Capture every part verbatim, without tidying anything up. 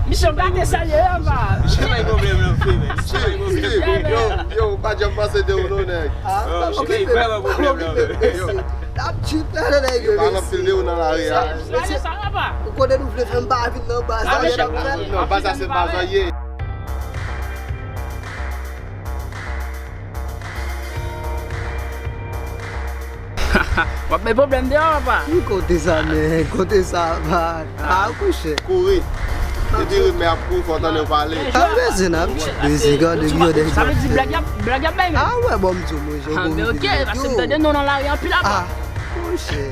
Misye gate sa ye, papa. Misye bay pwoblèm nan vre, men. Misye bay pwoblèm. Yo, yo, pa janm panse de ou non, nèg. Ah, pa okipe, pa okipe mesye. N ap chit la nan nèg yo. Yo, pa nan pil de ou nan lari a. Mesye, ou konnen nou vle fè m pa vin nan baz la, ye nan pral. Non, baz la se baz la ye. W ap bay pwoblèm deyò, papa. Kote sa, men, kote sa, man. A, kouche. Kouri. Depi rimè ap kouri, fò w tande yo pale. A, bezwen ap bezwen gade yo dèyè. Sa vle di blag y ap blag y ap bay, men. A, wè, bon, m di w, mwen, jan w bon. A, men oke, paske m tande non nan lari anpil apa. A, kouche.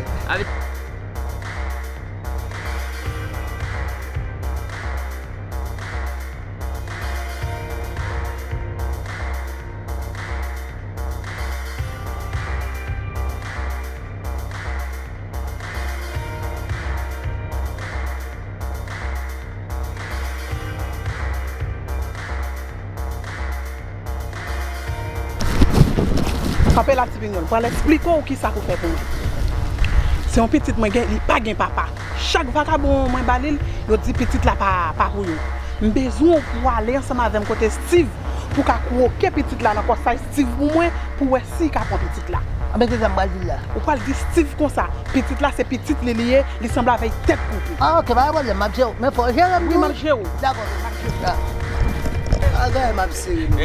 Kanpe la, Ti Pinyòl, m pral eksplike w kisa pou fè pou mwen. Se yon pitit mwen gen, li pa gen papa. Chak vakabon mwen ba li l, yo di pitit la pa, pa pou yo. M bezwen w pou w ale ansanm avè m kote Steve pou w ka kwoke pitit la nan kòsay Steve pou mwen, pou w wè si l ka pran pitit la. Anben, kisa m pral di l la? Ou pral di Steve konsa, pitit la se pitit li li ye, li sanble avèk tèt koupe. A, oke, pa gen pwoblèm, m ap jere w. Men fò w jere m tou. Wi, m ap jere w. Dakò, m ap jere w. A, gade, m ap sere nou.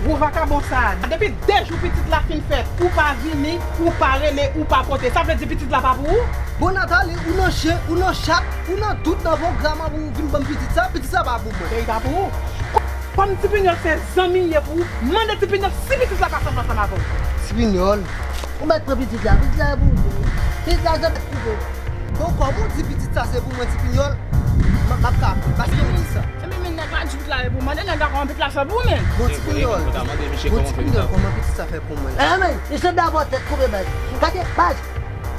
Gwo vakabon sa a, depi de jou pitit la fin fèt, ou pa vini, ou pa rele, ou pa pote. Sa vle di pitit la pa pou ou? Bon, Nathalie, ou nan chen, ou nan chat, ou nan tout nan pwogram an pou ou vin ban m pitit sa, pitit sa pa pou mwen. Li pa pou ou. Kòm Ti Pinyòl se zanmi l ye pou ou, mande Ti Pinyòl si pitit la pa sanble ansanm avè w. Ti Pinyòl, ou mèt pran pitit la, pitit la e pou ou. Pitit la se tèt koupe. Bon, kòm ou di pitit sa se pou mwen, Ti Pinyòl, m ap ka pran, paske ou di sa. Ebyen, men nèg la di pitit la e pou mwen, nèg la kòman pitit la fè pou ou, men. Bon, Ti Pinyòl, bon, Ti Pinyòl, kòman pitit sa fè pou mwen? Enben, li sanble avè w tèt koupe, baz. Gade, baz,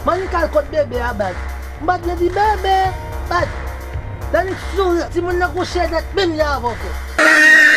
manmi k al kot bebe a, baz. M pa t vle di bebe, baz. Dani souri, timoun nan kouche nèt, menm jan avè w, frè.